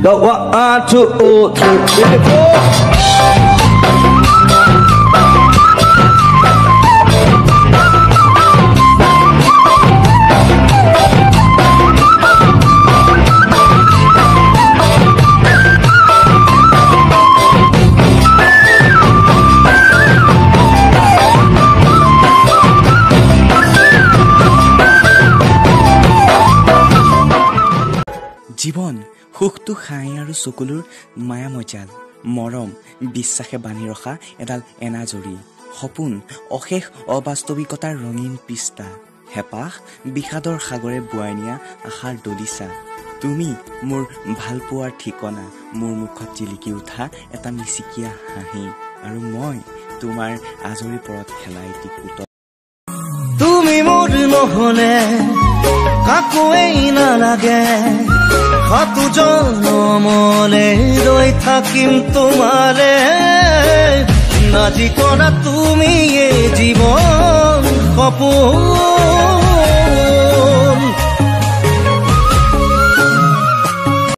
Go 1, 2, 3, 4. জীৱন সুখটো হাঁহি আৰু চকুলোৰ মায়ামজাল, মৰম বিশ্বাসে বান্ধি ৰখা এডাল এনাজৰী, সপোন অশেষ অবাস্তৱিকতাৰ ৰঙীন পৃষ্ঠা, হেঁপাহ বিষাদৰ সাগৰে বোৱাই নিয়া আশাৰ দলিচা। তুমি মোৰ ভালপোৱাৰ ঠিকনা, মোৰ মুখত জিলিকি উঠা এটা মিচিকীয়া হাঁহি, আৰু মই তোমাৰ আজৰি পৰত খেলা এটি পুতলা। তুমি মোৰ নহ'লে কাকোৱেই নালাগে, সাতো জনমলে ৰৈ থাকিম তোমালে। নাজি কৰা তুমি এই জীৱন সপোন।